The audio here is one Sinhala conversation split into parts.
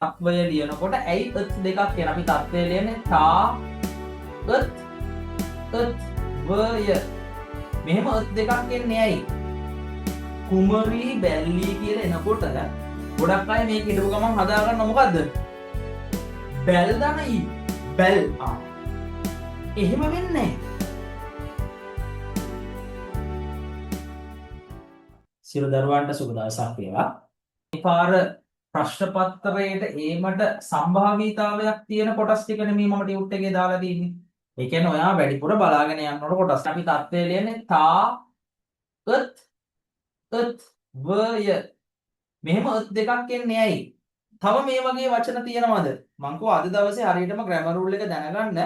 තත්වය ලියනකොට ඇයි ත් දෙකක් එන? අපි තත්වය ලියන්නේ තා ත් ත් වය. මෙහෙම ත් දෙකක් එන්නේ ඇයි? කුමරී බැල්ලී කියලා එනකොට ගොඩක් අය මේක හිටපු ගමන් හදා ගන්න මොකද්ද? බැල් දන ඊ බැල් ආ. එහෙම වෙන්නේ නැහැ. සියලු දරුවන්ට සුබ දවසක් වේවා. මේ පාර ප්‍රශ්න පත්‍රයට ඒමට සම්භාවීතාවයක් තියෙන කොටස් ටික නෙමෙයි මම ටියුට් එකේ දාලා තියෙන්නේ. ඒ කියන්නේ ඔයා වැඩිපුර බලාගෙන යන්න ඕන කොටස්. අපි තත්ත්වය ලියන්නේ තා ත් ත් වය. මෙහෙම ත් දෙකක් එන්නේ ඇයි? තව මේ වගේ වචන තියෙනවද? මං කිව්වා අද දවසේ හරියටම ග්‍රැමර් රූල් එක දැනගන්න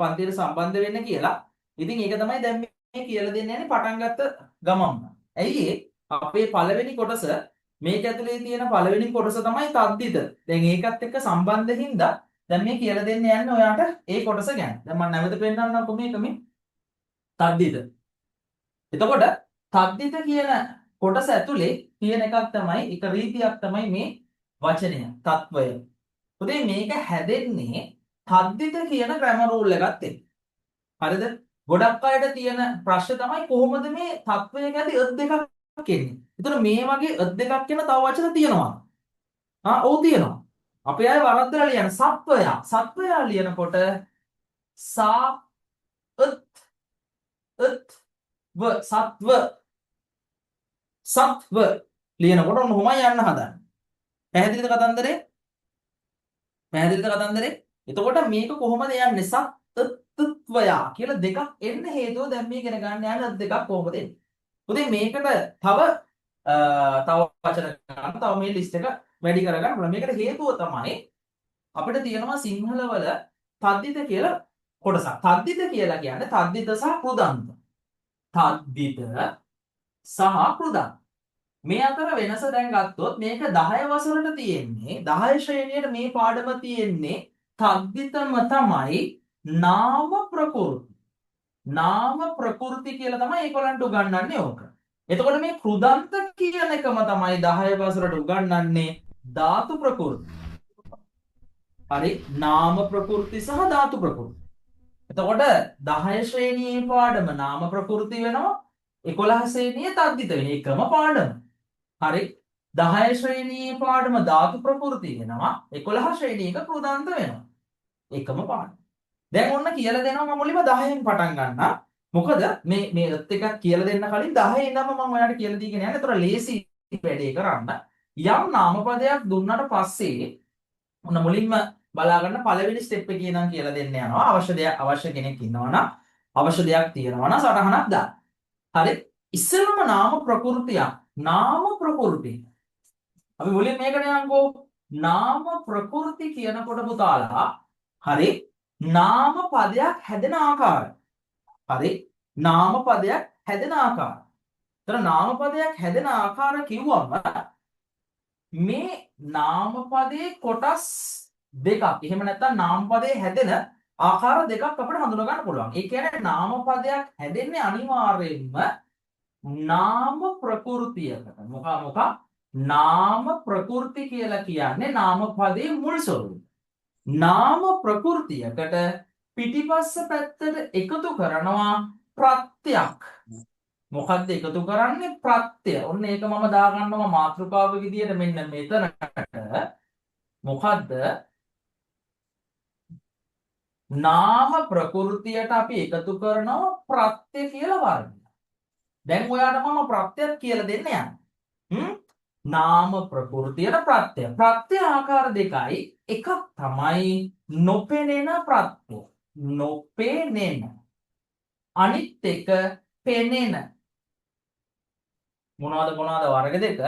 පන්තියට සම්බන්ධ වෙන්න කියලා. ඉතින් ඒක තමයි දැන් මේ කියලා දෙන්න යන්නේ පටන් ගත්ත ගමන්ම. ඇයි ඒ? අපේ පළවෙනි කොටස මේක ඇතුලේ තියෙන පළවෙනි කොටස තමයි තද්දිත. දැන් ඒකත් එක්ක සම්බන්ධ හින්දා දැන් මේ කියලා දෙන්න යන්නේ ඔයාට ඒ කොටස ගැන. දැන් මම නැවත පෙන්නන්නම්කෝ මේක මේ තද්දිත. එතකොට තද්දිත කියන කොටස ඇතුලේ තියෙන එකක් තමයි එක රීතියක් තමයි මේ වචනය තත්වය. උදේ මේක හැදෙන්නේ තද්දිත කියන ග්‍රැමර් රූල් එකත් එක්ක. හරිද? ගොඩක් අයට තියෙන ප්‍රශ්න තමයි කොහොමද මේ තත්වයක ඇති ත් දෙකක් එන්නේ. එතකොට මේ වගේ ත් දෙකක් කියන තව වචන තියෙනවා. ආ ඔව් තියෙනවා. අපේ අය වරද්දලා ලියන සත්වයා. සත්වයා ලියනකොට සා ත් ත් ව සත්ව සත්ව ලියනකොට ඔන්න ඔහොමයි යන්න හදන්නේ. පැහැදිලිද කතන්දරේ? පැහැදිලිද කතන්දරේ? එතකොට මේක කොහොමද යන්නේ? සත් ත්වයා කියලා දෙකක් එන්න හේතුව දැන් මේ ඉගෙන ගන්න යන දෙකක් කොහොමද එන්නේ? උදේ මේකට තව තව වචන ගන්න තව මේ ලිස්ට් එක වැඩි කරගන්න පුළුවන්. මේකට හේතුව තමයි අපිට තියෙනවා සිංහල වල තද්දිත කියලා කොටසක්. තද්දිත කියලා කියන්නේ තද්දිත සහ කෘදන්ත. තද්දිත සහ කෘදන්ත. මේ අතර වෙනස දැන් ගත්තොත් මේක 10 වසරට තියෙන්නේ 10 ශ්‍රේණියට මේ පාඩම තියෙන්නේ තද්දිතම තමයි නාම ප්‍රකෘති. නාම ප්‍රකෘති කියලා තමයි ඒගොල්ලන්ට උගන්වන්නේ ඕක. එතකොට මේ කෘදන්ත කියන එකම තමයි 10 වසරට උගන්වන්නේ ධාතු ප්‍රකෘති. හරි, නාම ප්‍රකෘති සහ ධාතු ප්‍රකෘති. එතකොට 10 ශ්‍රේණියේ පාඩම නාම ප්‍රකෘති වෙනවා, 11 ශ්‍රේණියේ තද්දිත වෙන එකම පාඩම. හරි, 10 ශ්‍රේණියේ පාඩම ධාතු ප්‍රකෘති වෙනවා, 11 ශ්‍රේණියක කෘදන්ත වෙනවා. එකම පාඩම. දැන් ඔන්න කියලා දෙනවා මම මුලින්ම 10න් පටන් ගන්නම්. මොකද මේ මේ ත් එකක් කියලා දෙන්න කලින් 10 ඉඳන්ම මම ඔයාලට කියලා දීගෙන යන්නේ. ඒතර ලේසි වැඩේ කරන්න. යම් නාමපදයක් දුන්නට පස්සේ ඔන්න මුලින්ම බලා ගන්න පළවෙනි ස්ටෙප් එකේ ඉඳන් කියලා දෙන්න යනවා. අවශ්‍ය දෙයක් අවශ්‍ය කෙනෙක් ඉන්නවා නම් අවශ්‍ය දෙයක් තියෙනවා නම් සටහනක් දාන්න. හරි. ඉස්සෙල්ලම නාම ප්‍රකෘතියක්. නාම ප්‍රකෘති. අපි මුලින් මේකට යන්කෝ. නාම ප්‍රකෘති කියනකොට පුතාලා හරි නාම පදයක් හැදෙන ආකාරය. හරි, නාම පදයක් හැදෙන ආකාරය. ඒතර නාම පදයක් හැදෙන ආකාර කිව්වම මේ නාම පදයේ කොටස් දෙකක්. එහෙම නැත්නම් නාම පදයේ හැදෙන ආකාර දෙකක් අපිට හඳුනා ගන්න පුළුවන්. ඒ කියන්නේ නාම පදයක් හැදෙන්නේ අනිවාර්යයෙන්ම නාම ප්‍රකෘතියකට. මොකක් මොකක්? නාම ප්‍රකෘති කියලා කියන්නේ නාම පදයේ මුල් ස්වරූපය. නාම ප්‍රකෘතියකට පිටිපස්ස පැත්තට එකතු කරනවා ප්‍රත්‍යක්. මොකද්ද එකතු කරන්නේ? ප්‍රත්‍ය. ඔන්න ඒක මම දාගන්නවා මාතෘකාව විදියට මෙන්න මෙතනට. මොකද්ද? නාම ප්‍රකෘතියට අපි එකතු කරනවා ප්‍රත්‍ය කියලා වර්ගය. දැන් ඔයාට මම ප්‍රත්‍යයක් කියලා දෙන්න යන්නේ. නාම ප්‍රකෘතියට ප්‍රත්‍ය. ප්‍රත්‍ය ආකාර දෙකයි. එකක් තමයි නොපෙනෙන ප්‍රත්‍ය. නොපෙනෙන. අනිත් එක පෙනෙන. මොනවද මොනවද වර්ග දෙක?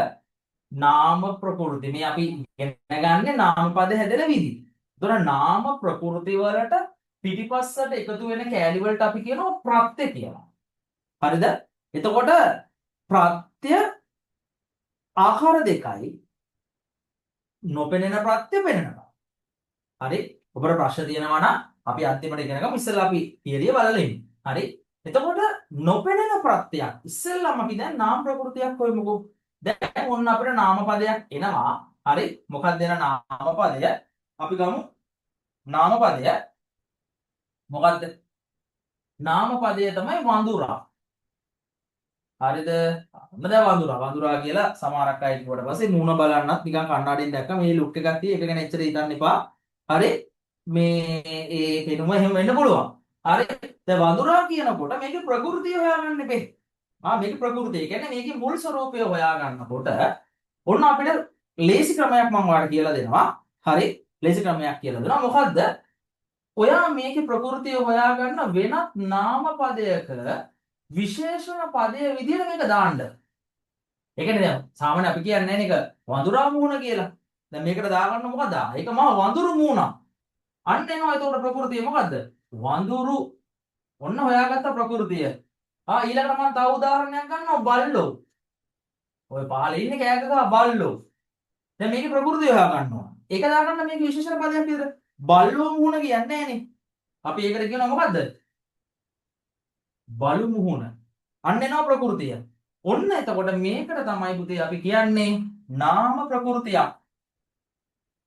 නාම ප්‍රකෘති. මේ අපි ඉගෙන ගන්නේ නාම පද හැදෙන විදි. ඒතර නාම ප්‍රකෘති වලට පිටිපස්සට එකතු වෙන කෑලි වලට අපි කියනවා ප්‍රත්‍ය කියලා. හරිද? එතකොට ප්‍රත්‍ය ආකාර දෙකයි. නොපෙනෙන ප්‍රත්‍ය, පෙනෙන ප්‍රත්‍ය. හරි? ඔබට ප්‍රශ්න තියෙනවා නම් අපි අන්තිමට ඉගෙන ගමු. ඉස්සෙල්ලා අපි තියරිය බලලා ඉමු. හරි? එතකොට නොපෙනෙන ප්‍රත්‍යක් ඉස්සෙල්ලාම අපි දැන් නාම ප්‍රකෘතියක් හොයමුකෝ. දැන් ඔන්න අපිට නාම පදයක් එනවා. හරි, මොකක්ද එන නාමපදය? අපි ගමු නාමපදය. මොකද්ද? නාමපදය තමයි වඳුරා. හරිද? ඔන්න දැන් වඳුරා. වඳුරා කියලා සමහරක් අය කිව්වට පස්සේ මූණ බලන්නත් නිකන් කණ්ණාඩියෙන් දැක්කම මේ ලුක් එකක් තියෙ, ඒක ගැන එච්චර හිතන්න එපා. හරි? මේ ඒ පෙනුම එහෙම වෙන්න පුළුවන්. හරි? දැන් වඳුරා කියනකොට මේකේ ප්‍රകൃතිය හොයාගන්න එපේ. ආ, මේකේ ප්‍රകൃතිය කියන්නේ මේකේ මුල් ස්වරූපය හොයාගන්නකොට ඔන්න අපිට ලේසි ක්‍රමයක් මම ඔයාලට කියලා දෙනවා. හරි? ලේසි ක්‍රමයක් කියලා දෙනවා. මොකද්ද? ඔයා මේකේ ප්‍රകൃතිය හොයාගන්න වෙනත් නාමපදයක විශේෂණ පදය විදියට මේක දාන්න. ඒ කියන්නේ දැන් සාමාන්‍ය අපි කියන්නේ නෑනේ ඒක වඳුරා මූණ කියලා. දැන් මේකට දාගන්න මොකද? ඒක මහා වඳුරු මූණක්. අන්න එනවා එතකොට ප්‍රകൃතිය මොකද්ද? වඳුරු. ඔන්න හොයාගත්ත ප්‍රകൃතිය. ආ, ඊළඟට මම තව උදාහරණයක් ගන්නවා බල්ලෝ. ඔය පහලේ ඉන්නේ කෑ ගහ බල්ලෝ. දැන් මේකේ ප්‍රകൃතිය හොයා ගන්න ඕන. ඒක දාගන්න මේක විශේෂණ පදයක් විදියට. බල්ලෝ මුහුණ කියන්නේ නෑනේ. අපි ඒකට කියනවා මොකද්ද? බලු මුහුණ. අන්න එනවා ප්‍රകൃතිය. ඔන්න එතකොට මේකට තමයි පුතේ අපි කියන්නේ නාම ප්‍රകൃතියක්.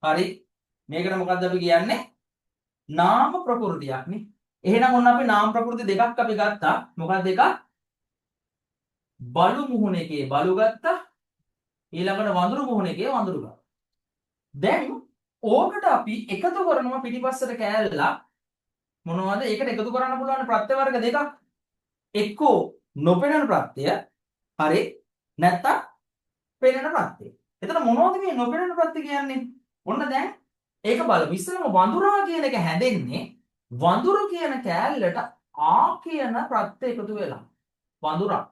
හරි. මේකට මොකද්ද අපි කියන්නේ? නාම ප්‍රകൃතියක් නේ. එහෙනම් ඔන්න අපි නාම ප්‍රകൃති දෙකක් අපි ගත්තා. මොකක්ද එකක්? බලු මුහුණ එකේ බලු ගත්තා. ඊළඟට වඳුරු මුහුණ එකේ වඳුරු ගත්තා. දැන් ඕකට අපි එකතු කරනවා පිටිපස්සට කෑල්ලක්. මොනවද? ඒකට එකතු කරන්න පුළුවන් ප්‍රත්‍ය වර්ග දෙකක්. එක්කෝ නොපෙනෙන ප්‍රත්‍ය, හරි, නැත්තම් පෙනෙන ප්‍රත්‍ය. එතන මොනවද මේ නොපෙනෙන ප්‍රත්‍ය කියන්නේ? ඔන්න දැන් ඒක බලමු. ඉස්සෙල්ලාම වඳුරා කියන එක හැදෙන්නේ වඳුරු කියන කෑල්ලට ආ කියන ප්‍රත්‍ය එකතු වෙලා. වඳුරා.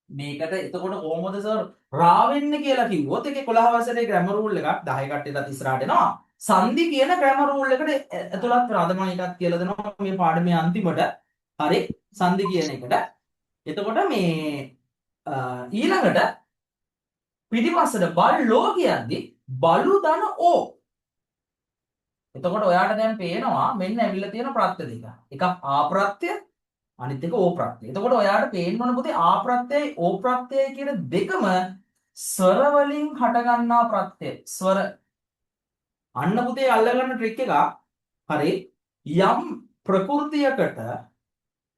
මේකට එතකොට කොහොමද සර් රා වෙන්නේ කියලා කිව්වොත් ඒකේ 11 වසරේ ග්‍රැමර් රූල් එකක් 10 කට්ටියටත් ඉස්සරහට එනවා. සන්ධි කියන ග්‍රැමර් රූල් එකට ඇතුළත් වෙනවා. අද මම එකක් කියලා දෙනවා මේ පාඩමේ අන්තිමට. හරි, සන්ධි කියන එකට. එතකොට මේ ඊළඟට පිටිපස්සට බල්ලෝ කියද්දි බලු දන ඕ. එතකොට ඔයාට දැන් පේනවා මෙන්න ඇවිල්ලා තියෙන ප්‍රත්‍ය දෙක. එකක් ආ ප්‍රත්‍ය, අනිත් එක ඕ ප්‍රත්‍ය. එතකොට ඔයාට පේන්න ඕන පුතේ ආ ප්‍රත්‍යයයි ඕ ප්‍රත්‍යයයි කියන දෙකම ස්වර වලින් හටගන්නා ප්‍රත්‍ය. ස්වර. අන්න පුතේ අල්ලගන්න ට්‍රික් එකක්. හරි. යම් ප්‍රകൃතියකට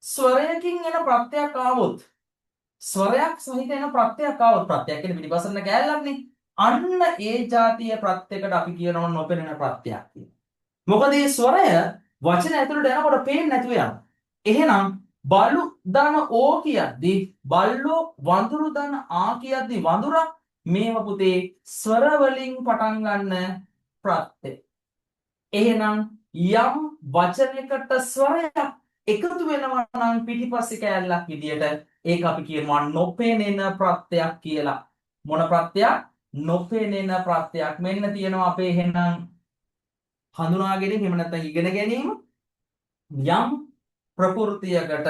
ස්වරයකින් එන ප්‍රත්‍යක් ආවොත්, ස්වරයක් සහිත එන ප්‍රත්‍යක් ආවොත්, ප්‍රත්‍යක් කියන්නේ පිටිපස්සට කෑල්ලක් නේ. අන්න ඒ ජාතිය ප්‍රත්‍යයකට අපි කියනවා නොපෙනෙන ප්‍රත්‍යක් කියලා. මොකද මේ ස්වරය වචන ඇතුළට යනකොට පේන්නේ නැතුව යනවා. එහෙනම් බලු දන ඕ කියද්දි බල්ලෝ, වඳුරු දන ආ කියද්දි වඳුරා, මේව පුතේ ස්වර වලින් පටන් ගන්න ප්‍රත්‍ය. එහෙනම් යම් වචනයකට ස්වරයක් එකතු වෙනවා නම් පිටිපස්සේ කෑල්ලක් විදියට, ඒක අපි කියනවා නොපෙනෙන ප්‍රත්‍යක් කියලා. මොන ප්‍රත්‍යක්? නොපෙනෙන ප්‍රත්‍යක්. මෙන්න තියෙනවා අපේ එහෙනම් හඳුනා ගැනීම, එහෙම නැත්නම් ඉගෙන ගැනීම. යම් ප්‍රകൃතියකට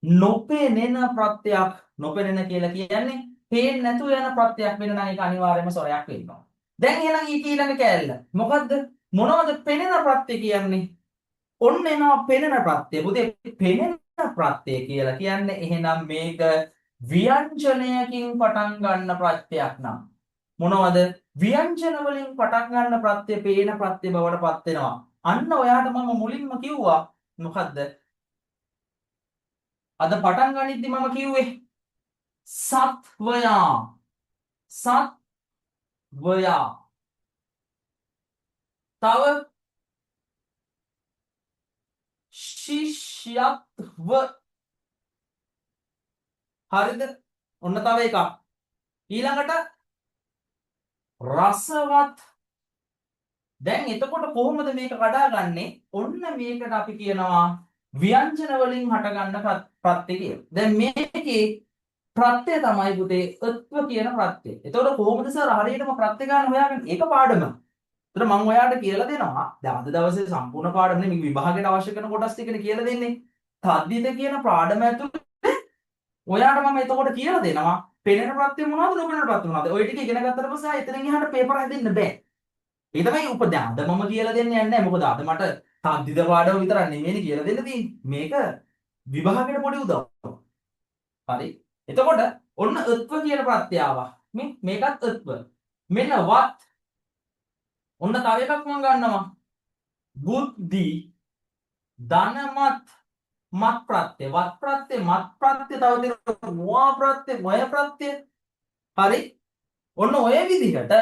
නොපෙනෙන ප්‍රත්‍යක්, නොපෙනෙන කියලා කියන්නේ පේන්නේ නැතුව යන ප්‍රත්‍යක් වෙන නම් ඒක අනිවාර්යයෙන්ම ස්වරයක් වෙන්න ඕන. දැන් එහෙනම් ඊට ඊළඟ කෑල්ල මොකද්ද? මොනවද පෙනෙන ප්‍රත්‍ය කියන්නේ? ඔන්න එනවා පෙනෙන ප්‍රත්‍ය. පුතේ පෙනෙන ප්‍රත්‍ය කියලා කියන්නේ එහෙනම් මේක ව්‍යංජනයකින් පටන් ගන්න ප්‍රත්‍යක් නම්. මොනවද? ව්‍යංජන වලින් පටන් ගන්න ප්‍රත්‍ය පේන ප්‍රත්‍ය බවට පත් වෙනවා. අන්න ඔයාට මම මුලින්ම කිව්වා මොකද්ද? අද පටන් ගනිද්දි මම කිව්වේ සත්වයා. සත්වයා. තව ශිෂ්‍යත්ව. හරිද? ඔන්න තව එකක්. ඊළඟට රසවත්. දැන් එතකොට කොහොමද මේක කඩාගන්නේ? ඔන්න මේකට අපි කියනවා ව්‍යංජන වලින් හටගන්න ප්‍රත්‍ය කියලා. දැන් මේකේ ප්‍රත්‍ය තමයි පුතේ ත්ව කියන ප්‍රත්‍ය. එතකොට කොහොමද සර් හරියටම ප්‍රත්‍ය ගන්න හොයාගන්නේ? ඒක පාඩම. එතකොට මම ඔයාලට කියලා දෙනවා. දැන් අද දවසේ සම්පූර්ණ පාඩම නෙමෙයි, මේ විභාගයට අවශ්‍ය කරන කොටස් ටිකනේ කියලා දෙන්නේ. තද්දිත කියන පාඩම ඇතුලේ ඔයාට මම එතකොට කියලා දෙනවා පෙනෙන ප්‍රත්‍ය මොනවද, නොපෙනෙන ප්‍රත්‍ය මොනවද. ඔය ටික ඉගෙන ගත්තට පස්සේ ආයෙ එතනින් එහාට පේපර් හැදෙන්න බෑ. ඒ තමයි දැන් අද මම කියලා දෙන්න යන්නේ නැහැ. මොකද අද මට තද්දිත පාඩම විතරක් නෙමෙයිනේ කියලා දෙන්න තියෙන්නේ. මේක විභාගයට පොඩි උදව්වක්. හරි. එතකොට ඔන්න ත්ව කියන ප්‍රත්‍ය ආවා. මේ මේකත් ත්ව. මෙන්න වත්. ඔන්න තව එකක් මම ගන්නවා. බුද්ධි, ධනමත්, මත් ප්‍රත්‍ය, වත් ප්‍රත්‍ය, මත් ප්‍රත්‍ය, තව තියෙනවා මුවා ප්‍රත්‍ය, මය ප්‍රත්‍ය. හරි. ඔන්න ඔය විදිහට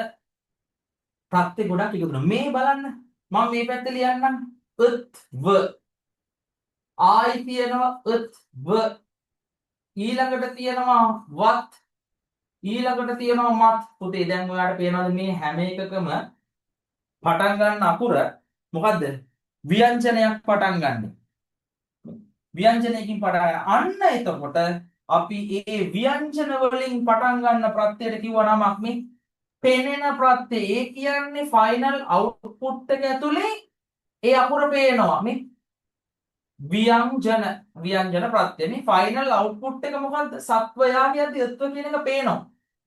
ප්‍රත්‍ය ගොඩක් එකතු වෙනවා. මේ බලන්න මම මේ පැත්තේ ලියන්නම්. උත් ව, ආයි තියෙනවා උත් ව, ඊළඟට තියෙනවා වත්, ඊළඟට තියෙනවා මත්. පුතේ දැන් ඔයාලට පේනවද මේ හැම එකකම පටන් ගන්න අකුර මොකද්ද? ව්‍යංජනයක් පටන් ගන්න. ව්‍යංජනයකින් පටන් ගන්න. අන්න එතකොට අපි ඒ ව්‍යංජන වලින් පටන් ගන්න ප්‍රත්‍යයට කිව්වා නමක් මේ පෙනෙන ප්‍රත්‍ය. ඒ කියන්නේ ෆයිනල් අවුට්පුට් එක ඇතුලේ ඒ අකුර පේනවා. මේ ව්‍යංජන ව්‍යංජන ප්‍රත්‍ය. මේ ෆයිනල් අවුට්පුට් එක මොකද්ද? සත්වයා කියද්දි ත්ව කියන එක පේනවා.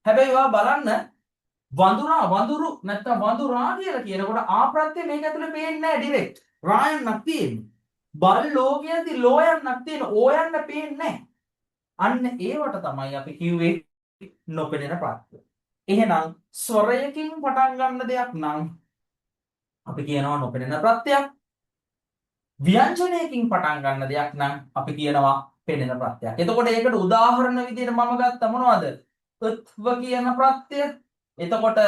හැබැයි ඔයා බලන්න වඳුරා, වඳුරු නැත්තම් වඳුරා කියලා කියනකොට ආ ප්‍රත්‍ය මේක ඇතුලේ පේන්නේ නැහැ ඩිරෙක්ට්. රා යන්නක් තියෙන්නේ. බල්ලෝ කියද්දි ලෝ යන්නක් තියෙන, ඕ යන්න පේන්නේ නැහැ. අන්න ඒවට තමයි අපි කිව්වේ නොපෙනෙන ප්‍රත්‍ය. එහෙනම් ස්වරයකින් පටන් ගන්න දෙයක් නම් අපි කියනවා නොපෙනෙන ප්‍රත්‍යක්. ව්‍යංජනයකින් පටන් ගන්න දෙයක් නම් අපි කියනවා පෙනෙන ප්‍රත්‍යක්. එතකොට ඒකට උදාහරණ විදිහට මම ගත්ත මොනවද? උත්ව කියන ප්‍රත්‍ය, එතකොට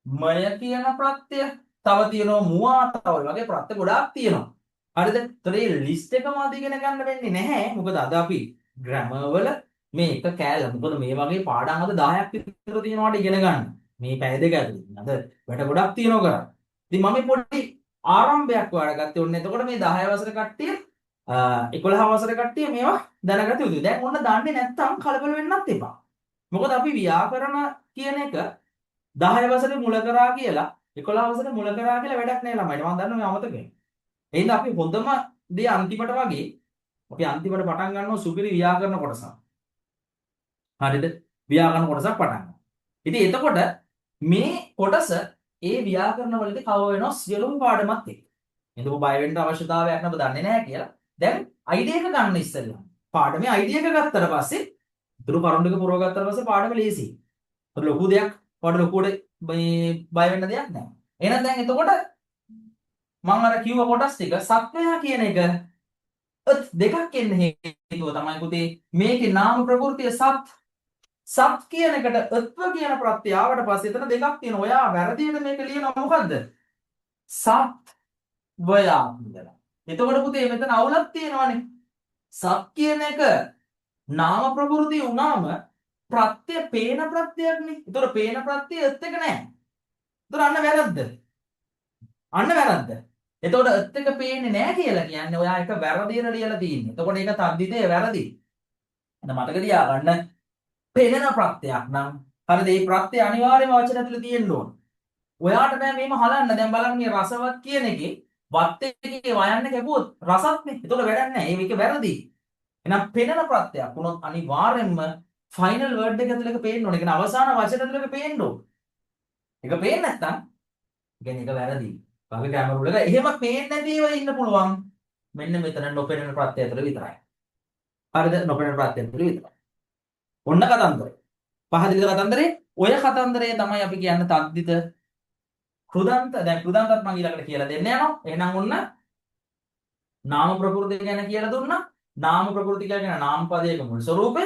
මය කියන ප්‍රත්‍ය, තව තියෙනවා මුවා, තව ඔය වගේ ප්‍රත්‍ය ගොඩාක් තියෙනවා. හරිද? එතකොට මේ ලිස්ට් එකම අද ඉගෙන ගන්න වෙන්නේ නැහැ. මොකද අද අපි ග්‍රැමර් වල මේ එක කෑල්ල. මොකද මේ වගේ පාඩම් අද 10ක් විතර තියෙනවාට ඉගෙන ගන්න. මේ පැය දෙක ඇතුළත. අද වැඩ ගොඩක් තියෙනවා කරන්න. ඉතින් මම මේ පොඩි ආරම්භයක් ඔයාලා ගත්තේ ඔන්න එතකොට මේ 10 වසර කට්ටිය, 11 වසර කට්ටිය මේවා දැනගත යුතුයි. දැන් ඔන්න දන්නේ නැත්තම් කලබල වෙන්නත් එපා. මොකද අපි ව්‍යාකරණ කියන එක 10 වසරේ මුල කරා කියලා, 11 වසරේ මුල කරා කියලා වැඩක් නෑ ළමයිට. මම දන්නවා මේ අමතක වෙනවා. ඒ හින්දා අපි හොඳම දේ අන්තිමට වගේ අපි අන්තිමට පටන් ගන්නවා සුපිරි ව්‍යාකරණ කොටසක්. හරිද? ව්‍යාකරණ කොටසක් පටන් ගන්නවා. ඉතින් එතකොට මේ කොටස ඒ ව්‍යාකරණ වලදී කවර් වෙනවා සියලුම පාඩමත් එක්ක. එතකොට බය වෙන්න අවශ්‍යතාවයක් නැබ දන්නේ නැහැ කියලා. දැන් අයිඩියා එක ගන්න ඉස්සෙල්ලා. පාඩමේ අයිඩියා එක ගත්තට පස්සේ ඉතුරු කරුණු ටික පුරව ගත්තට පස්සේ පාඩම ලේසියි. ඒත් ලොකු දෙයක් පාඩ ලොකුවට මේ බය වෙන්න දෙයක් නැහැ. එහෙනම් දැන් එතකොට මම අර කිව්ව කොටස් ටික සත්වයා කියන එක උත් දෙකක් එන්න හේතුව තමයි පුතේ මේකේ නාම ප්‍රകൃතිය සත්. සත් කියන එකට උත්ව කියන ප්‍රත්‍ය ආවට පස්සේ එතන දෙකක් තියෙනවා. ඔයා වැරදියට මේක ලියනවා මොකද්ද? සත් වයා කියලා. එතකොට පුතේ මෙතන අවුලක් තියෙනවනේ. සත් කියන එක නාම ප්‍රകൃතිය වුණාම ප්‍රත්‍ය පේන ප්‍රත්‍යයක්නේ. එතකොට පේන ප්‍රත්‍ය උත් එක නෑ. එතකොට අන්න වැරද්ද. අන්න වැරද්ද. එතකොට උත් එක පේන්නේ නෑ කියලා කියන්නේ ඔයා එක වැරදියට ලියලා තියෙන්නේ. එතකොට ඒක තද්දිතේ වැරදි. එහෙනම් මතක තියාගන්න පෙනෙන ප්‍රත්‍යක් නම් හරිද? මේ ප්‍රත්‍ය අනිවාර්යයෙන්ම වචන ඇතුලේ තියෙන්න ඕන. ඔයාට බෑ මේම හලන්න. දැන් බලන්න මේ රසවත් කියන එකේ වත් එකේ වයන්න කැපුවොත් රසත් නේ. එතකොට වැඩක් නෑ. මේක වැරදි. එහෙනම් පෙනෙන ප්‍රත්‍යක් වුණොත් අනිවාර්යයෙන්ම ෆයිනල් වර්ඩ් එක ඇතුලේ එක පේන්න ඕන. ඒ කියන්නේ අවසාන වචන ඇතුලේ එක පේන්න ඕන. ඒක පේන්නේ නැත්නම් ඒ කියන්නේ ඒක වැරදි. වගේ ග්‍රැමර් රූල් එක එහෙම පේන්නේ නැති ඒවා ඉන්න පුළුවන්. මෙන්න මෙතන නොපෙනෙන ප්‍රත්‍ය ඇතුලේ විතරයි. හරිද? නොපෙනෙන ප්‍රත්‍ය ඇතුලේ විතරයි. ඔන්න කතන්දරය. පහදිලිද කතන්දරේ? ඔය කතන්දරේ තමයි අපි කියන්නේ තද්දිත කෘදන්ත. දැන් කෘදන්තත් මම ඊළඟට කියලා දෙන්න යනවා. එහෙනම් ඔන්න නාම ප්‍රകൃති ගැන කියලා දුන්නා. නාම ප්‍රകൃති කියලා කියන නාම පදයක මුල් ස්වරූපය.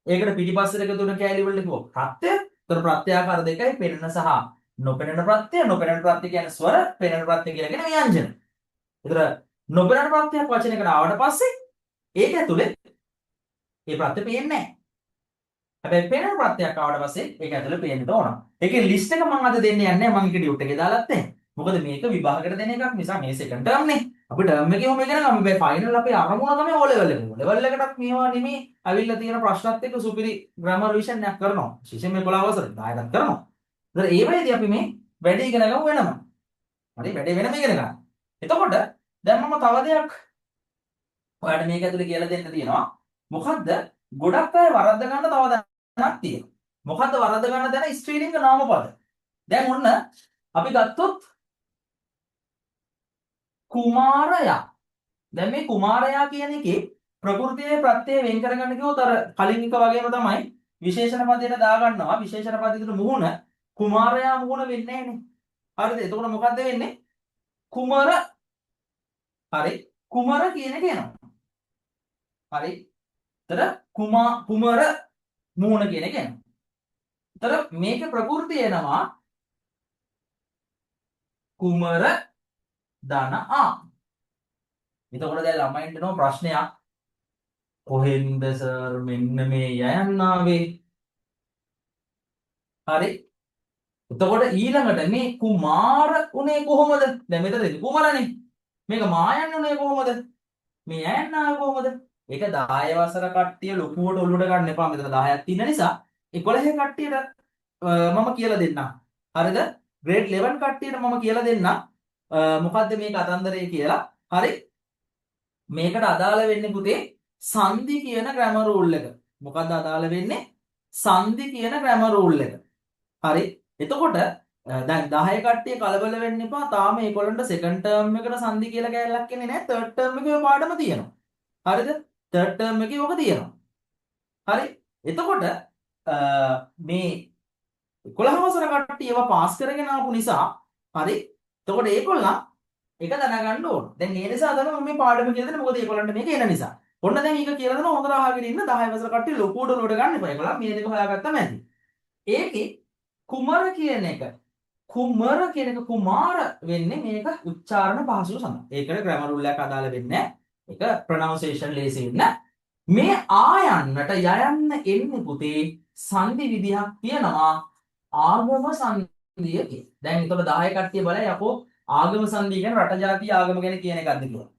ඒකට පිටිපස්සට එකතු වෙන කෑලි වලට කිව්වා ප්‍රත්‍ය. ඒතර ප්‍රත්‍යාකාර දෙකයි, පෙනෙන සහ නොපෙනෙන ප්‍රත්‍ය. නොපෙනෙන ප්‍රත්‍ය කියන්නේ ස්වර, පෙනෙන ප්‍රත්‍ය කියලා කියන්නේ ව්‍යංජන. ඒතර නොපෙනෙන ප්‍රත්‍යක් වචනයකට ආවට පස්සේ ඒක ඇතුලේ ඒ ප්‍රත්‍ය පේන්නේ නැහැ. හැබැයි පෙනෙන ප්‍රත්‍යක් ආවට පස්සේ ඒක ඇතුලේ පේන්න ඕන. ඒකේ ලිස්ට් එක මම අද දෙන්න යන්නේ නැහැ. මම ඒක ඩියුට් එකේ දාලත් නැහැ. මොකද මේක විභාගයට දෙන එකක් නිසා මේ සෙකන්ඩ් ටර්ම් නේ. අපි ටර්ම් එකේ ඔහොම ඉගෙන ගමු. හැබැයි ෆයිනල් අපේ අරමුණ තමයි ඕ ලෙවල් එක. ඕ ලෙවල් එකටත් මේවා නෙමේ ඇවිල්ලා තියෙන ප්‍රශ්නත් එක්ක සුපිරි ග්‍රැමර් රිවිෂන් එකක් කරනවා. විශේෂයෙන් මේ 11 වසරේ 10ක් කරනවා. ඒතර ඒ වෙලේදී අපි මේ වැඩි ඉගෙන ගමු වෙනම. හරි, වැඩේ වෙනම ඉගෙන ගන්න. එතකොට දැන් මම තව දෙයක් ඔයාලට මේක ඇතුලේ කියලා දෙන්න තියෙනවා. මොකද්ද? ගොඩක් අය වරද්ද ගන්න තව තැනක් තියෙනවා. මොකද්ද වරද්ද ගන්න තැන? ස්ත්‍රීලිංග නාමපද. දැන් ඔන්න අපි ගත්තොත් කුමාරයා. දැන් මේ කුමාරයා කියන එකේ ප්‍රകൃතියේ ප්‍රත්‍යය වෙන් කරගන්න කිව්වොත් අර කලින් එක වගේම තමයි විශේෂණ පදයට දාගන්නවා. විශේෂණ පදයට මුහුණ කුමාරයා මුහුණ වෙන්නේ නැහනේ. හරිද? එතකොට මොකද්ද වෙන්නේ? කුමර. හරි, කුමර කියන එක එනවා. හරි. එතන කුමර මුහුණ කියන එක එනවා. එතන මේක ප්‍රകൃතිය එනවා කුමර ධන ආ. එතකොට දැන් ළමයින්ට එනවා ප්‍රශ්නයක්. කොහෙන්ද සර් මෙන්න මේ යයන් ආවේ? හරි. එතකොට ඊළඟට මේ කුමාර උනේ කොහොමද? දැන් මෙතනදී කුමරනේ. මේක මායන් උනේ කොහොමද? මේ යයන් ආවේ කොහොමද? ඒක 10 වසර කට්ටිය ලොකුවට ඔලුවට ගන්න එපා. මෙතන 10ක් තියෙන නිසා 11 කට්ටියට මම කියලා දෙන්නම්. හරිද? ග්‍රේඩ් 11 කට්ටියට මම කියලා දෙන්නම් මොකද්ද මේ කතන්දරය කියලා. හරි? මේකට අදාළ වෙන්නේ පුතේ සන්ධි කියන ග්‍රැමර් රූල් එක. මොකද්ද අදාළ වෙන්නේ? සන්ධි කියන ග්‍රැමර් රූල් එක. හරි. එතකොට දැන් 10 කට්ටිය කලබල වෙන්න එපා. තාම ඒගොල්ලන්ට සෙකන්ඩ් ටර්ම් එකට සන්ධි කියලා කෑල්ලක් එන්නේ නැහැ. තර්ඩ් ටර්ම් එකේ ඔය පාඩම තියෙනවා. හරිද? තර්ඩ් ටර්ම් එකේ ඔක තියෙනවා. හරි. එතකොට මේ 11 වසර කට්ටිය ඒවා පාස් කරගෙන ආපු නිසා, හරි. එතකොට ඒගොල්ලන් ඒක දැනගන්න ඕන. දැන් ඒ නිසා තමයි මම මේ පාඩම කියලා දෙන්නේ. මොකද ඒගොල්ලන්ට මේක එන නිසා. ඔන්න දැන් ඒක කියලා දෙනවා, හොඳට අහගෙන ඉන්න. 10 වසර කට්ටිය ලොකුවට ඔලුවට ගන්න එපා. ඒගොල්ලන් මේ දෙක හොයාගත්තම ඇති. ඒකේ කුමර කියන එක, කුමර කියන එක කුමාර වෙන්නේ මේක උච්චාරණ පහසුව සඳහා. ඒකට ග්‍රැමර් රූල් එකක් අදාළ වෙන්නේ නැහැ. ඒක ප්‍රොනවුන්සියේෂන් ලේසි වෙන්න. මේ ආයන්නට යයන්න එන්නේ පුතේ සන්ධි විදිහක් තියෙනවා, ආගම සන්ධිය කියලා. දැන් එතකොට 10 කට්ටිය බලයි යකෝ ආගම සන්ධිය කියන්නේ රට ජාතිය ආගම ගැන කියන එකක්ද කියලා.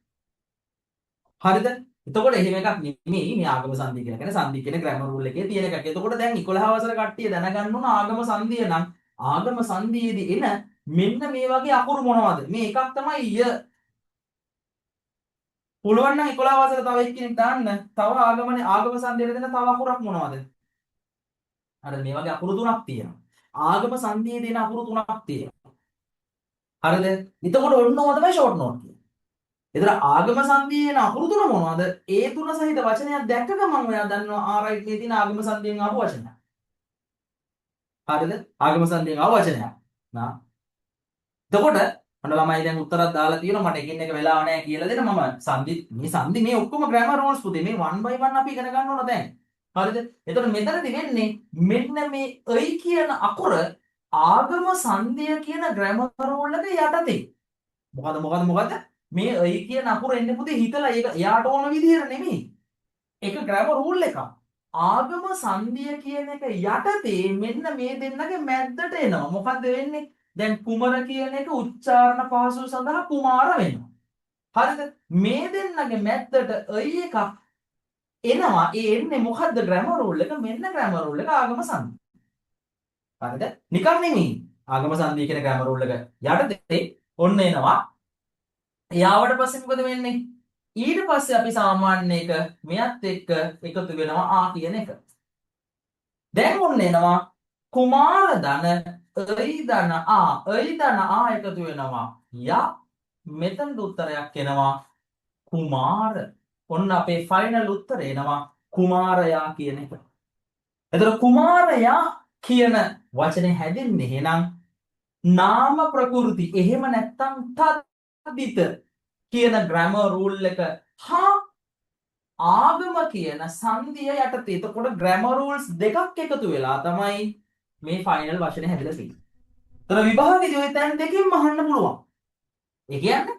හරිද? එතකොට එහෙම එකක් නෙමෙයි මේ ආගම සන්ධිය කියලා කියන්නේ, සන්ධි කියන ග්‍රැමර් රූල් එකේ තියෙන එකක්. එතකොට දැන් 11 වසර කට්ටිය දැනගන්න ඕන ආගම සන්ධිය නම් ආගම සන්ධියේදී එන මෙන්න මේ වගේ අකුරු මොනවද? මේ එකක් තමයි ය. පුළුවන් නම් 11 වසර තව එක්කෙනෙක් දාන්න. තව ආගමනේ ආගම සන්ධියට දෙන තව අකුරක් මොනවද? අර මේ වගේ අකුරු තුනක් තියෙනවා. ආගම සන්ධියේ දෙන අකුරු තුනක් තියෙනවා. හරිද? එතකොට ඔන්න ඕවා තමයි ෂෝට් නෝට් කියන්නේ. එතන ආගම සන්ධියේ එන අකුරු තුන මොනවද? ඒ තුන සහිත වචනයක් දැක්ක ගමන් ඔයා දන්නවා ආ රයිට්, මේ තියෙන ආගම සන්ධියෙන් ආපු වචනයක්. හරිද? ආගම සන්ධියෙන් ආව වචනයක්. නා. එතකොට ඔන්න ළමයි දැන් උත්තරයක් දාලා තියෙනවා. මට එකින් එක වෙලාව නැහැ කියලා දෙන්න. මම සන්ධි, මේ සන්ධි මේ ඔක්කොම ග්‍රැමර් රූල්ස් පුතේ, මේ 1 by 1 අපි ඉගෙන ගන්න ඕන දැන්. හරිද? එතකොට මෙතනදි වෙන්නේ මෙන්න මේ එයි කියන අකුර ආගම සන්ධිය කියන ග්‍රැමර් රූල් එක යටතේ. මොකද මොකද මොකද මේ එයි කියන අකුර එන්නේ පුතේ හිතලා ඒක එයාට ඕන විදිහට නෙමෙයි. ඒක ග්‍රැමර් රූල් එකක්. ආගම සන්ධිය කියන එක යටතේ මෙන්න මේ දෙන්නගේ මැද්දට එනවා. මොකද්ද වෙන්නේ? දැන් කුමර කියන එක උච්චාරණ පහසුව සඳහා කුමාර වෙනවා. හරිද? මේ දෙන්නගේ මැද්දට එයි එකක් එනවා. ඒ එන්නේ මොකද්ද ග්‍රැමර් රූල් එක? මෙන්න ග්‍රැමර් රූල් එක, ආගම සන්ධිය. හරිද? නිකන් නෙමෙයි. ආගම සන්ධිය කියන ග්‍රැමර් රූල් එක යටතේ ඔන්න එනවා. එයාවට පස්සේ මොකද වෙන්නේ? ඊට පස්සේ අපි සාමාන්‍ය එක මෙයත් එක්ක එකතු වෙනවා ආ කියන එක. දැන් ඔන්න එනවා කුමාර ධන එයි ධන ආ, එයි ධන ආ එකතු වෙනවා යා. මෙතනට උත්තරයක් එනවා කුමාර. ඔන්න අපේ ෆයිනල් උත්තරේ එනවා කුමාරයා කියන එක. එතකොට කුමාරයා කියන වචනේ හැදෙන්නේ එහෙනම් නාම ප්‍රකෘති එහෙම නැත්නම් තද්දිත කියන ග්‍රැමර් රූල් එක හා ආගම කියන සංධිය යටතේ. එතකොට ග්‍රැමර් රූල්ස් දෙකක් එකතු වෙලා තමයි මේ ෆයිනල් වචනේ හැදිලා තියෙන්නේ. එතන විභාගෙදී ඔය තැන් දෙකෙන්ම අහන්න පුළුවන්. ඒ කියන්නේ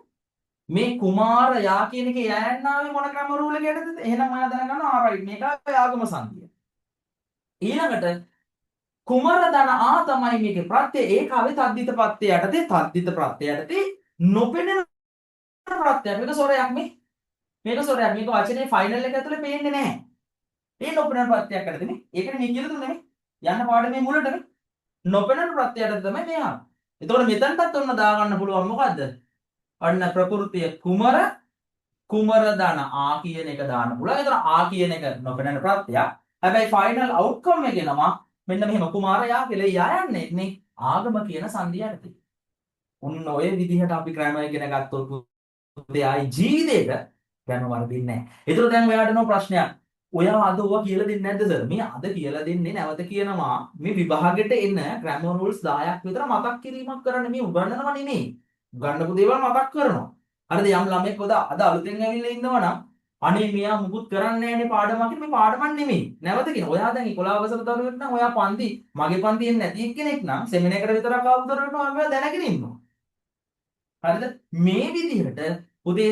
මේ කුමාරයා කියන එකේ යයන් ආවේ මොන ග්‍රැමර් රූල් එක යටතේද? එහෙනම් ඔයා දැනගන්න ආ රයිට්, මේක ආගම සංධිය. ඊළඟට කුමර ධන ආ තමයි මේකේ ප්‍රත්‍ය. ඒක ආවේ තද්දිත ප්‍රත්‍ය යටතේ, තද්දිත ප්‍රත්‍ය යටතේ නොපෙනෙන ප්‍රත්‍යයක්. මේක ස්වරයක් නේ. මේක ස්වරයක්. මේක වචනේ ෆයිනල් එක ඇතුලේ පේන්නේ නැහැ. ඒ නොපෙනෙන ප්‍රත්‍යයක් යටතේ නේ. ඒකනේ මේ කියලා දුන්නේ නේ. යන්න පාඩමේ මුලට නේ. නොපෙනෙන ප්‍රත්‍ය යටතේ තමයි මේ ආවේ. එතකොට මෙතනටත් ඔන්න දාගන්න පුළුවන් මොකද්ද? ඔන්න ප්‍රකෘතිය කුමර, කුමර ධන ආ කියන එක දාන්න පුළුවන්. එතන ආ කියන එක නොපෙනෙන ප්‍රත්‍යයක්. හැබැයි ෆයිනල් අවුට්කම් එක එනවා මෙන්න මෙහෙම කුමාරයා කියලා. යා යන්නේ නේ ආගම කියන සංධිය යටතේ. ඔන්න ඔය විදිහට අපි ග්‍රැමර් ඉගෙන ගත්තොත් පුතේ ආයි ජීවිතේට ග්‍රැමර් වරදින්නේ නැහැ. ඒතර දැන් ඔයාට නෝ ප්‍රශ්නයක්. ඔයා අද ඔවා කියලා දෙන්නේ නැද්ද සර්? මේ අද කියලා දෙන්නේ නැවත කියනවා මේ විභාගෙට එන ග්‍රැමර් රූල්ස් 10ක් විතර මතක් කිරීමක් කරන්න මේ උගන්වනව නෙමෙයි. උගන්වපු දේවල් මතක් කරනවා. හරිද? යම් ළමෙක් ඔද අද අලුතෙන් ඇවිල්ලා ඉන්නවා නම් අනේ මෙයා මුකුත් කරන්නේ නැහැනේ පාඩමක් කියලා මේ පාඩමක් නෙමෙයි. නැවත කියන ඔයා දැන් 11 වසර දරුවෙක් නම් ඔයා පන්ති මගේ පන්තියෙන් නැති එක්කෙනෙක් නම් සෙමිනාර් එකට විතරක් ආපු දරුවෙක් නම් ඔයා මේවා දැනගෙන ඉන්නවා. හරිද? මේ විදිහට පුතේ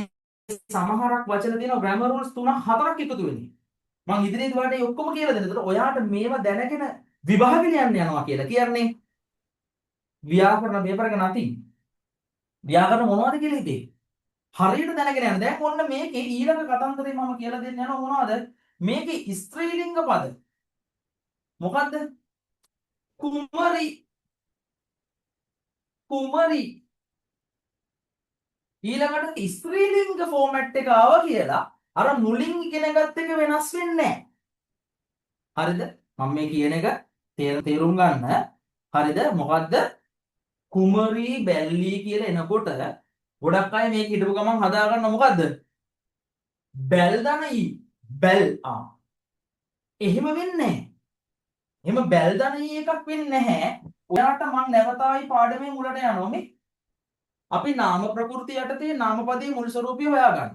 සමහරක් වචන තියෙනවා ග්‍රැමර් රූල්ස් 3 4ක් එකතු වෙන්නේ. මං ඉදිරියේදී ඔයාලට ඒ ඔක්කොම කියලා දෙන්න. ඒතකොට ඔයාට මේවා දැනගෙන විභාග ලියන්න යනවා කියලා කියන්නේ ව්‍යාකරණ පේපර් එක නැති. ව්‍යාකරණ මොනවද කියලා හිතේ. හරියට දැනගෙන යන්න. දැන් ඔන්න මේකේ ඊළඟ කතන්දරේ මම කියලා දෙන්න යනවා මොනවද? මේකේ ස්ත්‍රීලිංග පද. මොකද්ද? කුමරි. කුමරි. ඊළඟට ස්ත්‍රීලිංග ෆෝමැට් එක ආවා කියලා අර මුලින් ඉගෙන ගත්ත එක වෙනස් වෙන්නේ නැහැ. හරිද? මම මේ කියන එක තේරුම් ගන්න. හරිද? මොකද්ද? කුමරී බැල්ලී කියලා එනකොට ගොඩක් අය මේක හිටපු ගමන් හදා ගන්න මොකද්ද? බැල් දන ඊ බැල් ආ. එහෙම වෙන්නේ නැහැ. එහෙම බැල් දන ඊ එකක් වෙන්නේ නැහැ. ඔයාට මං නැවත ආයි පාඩමේ මුලට යනවා මේ. අපි නාම ප්‍රකෘති යටතේ නාමපදයේ මුල් ස්වරූපය හොයාගන්න.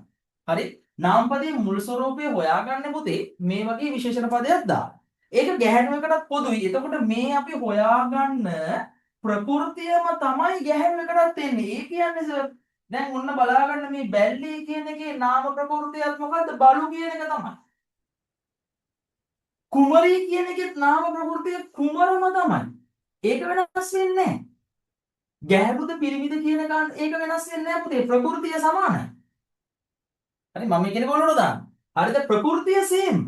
හරි? නාමපදයේ මුල් ස්වරූපය හොයාගන්න පුතේ මේ වගේ විශේෂණ පදයක් දාලා. ඒක ගැහැණු එකටත් පොදුයි. එතකොට මේ අපි හොයාගන්න ප්‍රකෘතියම තමයි ගැහැණු එකටත් එන්නේ. ඒ කියන්නේ සර් දැන් ඔන්න බලාගන්න මේ බැල්ලී කියන එකේ නාම ප්‍රකෘතියත් මොකද්ද? බලු කියන එක තමයි. කුමරී කියන එකෙත් නාම ප්‍රකෘතිය කුමරම තමයි. ඒක වෙනස් වෙන්නේ නැහැ. ගැහැණුද පිරිමිද කියන එක ඒක වෙනස් වෙන්නේ නැහැ පුතේ. ප්‍රකෘතිය සමානයි. හරි මම මේ කියන්නේ කොහොමද දාන්න. හරිද? ප්‍රකෘතිය සේම්.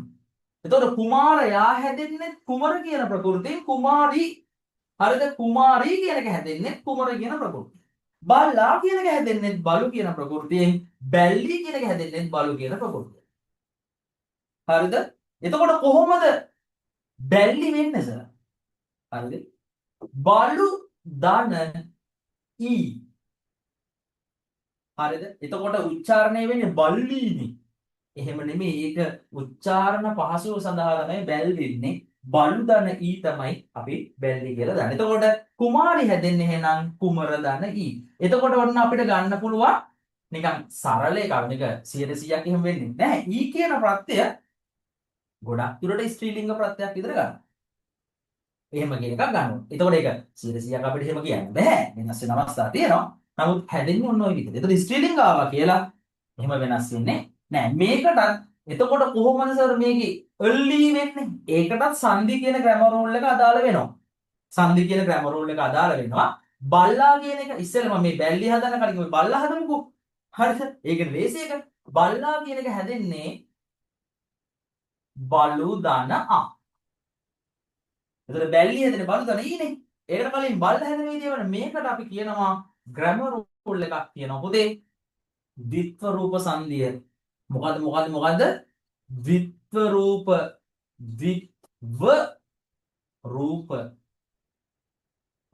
එතකොට කුමාරයා හැදෙන්නේ කුමර කියන ප්‍රකෘතියෙන් කුමාරී. හරිද? කුමාරී කියන එක හැදෙන්නේ කුමර කියන ප්‍රකෘතියෙන්. බල්ලා කියන එක හැදෙන්නේ බලු කියන ප්‍රකෘතියෙන්. බැල්ලී කියන එක හැදෙන්නේ බලු කියන ප්‍රකෘතියෙන්. හරිද? එතකොට කොහොමද බැල්ලි වෙන්නේ සර්? හරිද? බලු දන ඊ. හරිද? එතකොට උච්චාරණය වෙන්නේ බල්ලීනේ. එහෙම නෙමෙයි ඒක උච්චාරණ පහසුව සඳහා තමයි බැල් වෙන්නේ. බලු දන ඊ තමයි අපි බැල්ලි කියලා දාන්නේ. එතකොට කුමාරි හැදෙන්නේ එහෙනම් කුමර දන ඊ. එතකොට ඔන්න අපිට ගන්න පුළුවන් නිකන් සරල එකක්. මේක 100%ක් එහෙම වෙන්නේ නැහැ. ඊ කියන ප්‍රත්‍යය ගොඩක් දුරට ස්ත්‍රීලිංග ප්‍රත්‍යයක් විතර ගන්න. එහෙම කියන එකක් ගන්නවා. එතකොට ඒක 100%ක් අපිට එහෙම කියන්න බෑ. වෙනස් වෙන අවස්ථා තියෙනවා. නමුත් හැදෙන්නේ ඔන්න ඔය විදිහට. එතකොට ස්ත්‍රීලිංග ආවා කියලා එහෙම වෙනස් වෙන්නේ නෑ. මේකටත් එතකොට කොහොමද සර් මේකේ එල්ලි වෙන්නේ? ඒකටත් සන්ධි කියන ග්‍රැමර් රූල් එක අදාළ වෙනවා. සන්ධි කියන ග්‍රැමර් රූල් එක අදාළ වෙනවා. බල්ලා කියන එක ඉස්සෙල්ලා මම මේ බැල්ලි හදන කලින් ඔය බල්ලා හදමුකෝ. හරිද? ඒකේ ලේසි එක. බල්ලා කියන එක හැදෙන්නේ බලු දන අ. එතකොට බැල්ලි හැදෙන්නේ බලු දන ඊනේ. ඒකට කලින් බල්ලා හැදෙන විදිය වල මේකට අපි කියනවා ග්‍රැමර් රූල් එකක් තියෙනවා පුතේ. ද්විත්ව රූප සංධිය. මොකද්ද මොකද්ද මොකද්ද? ද්විත්ව රූප ද්විත්ව රූප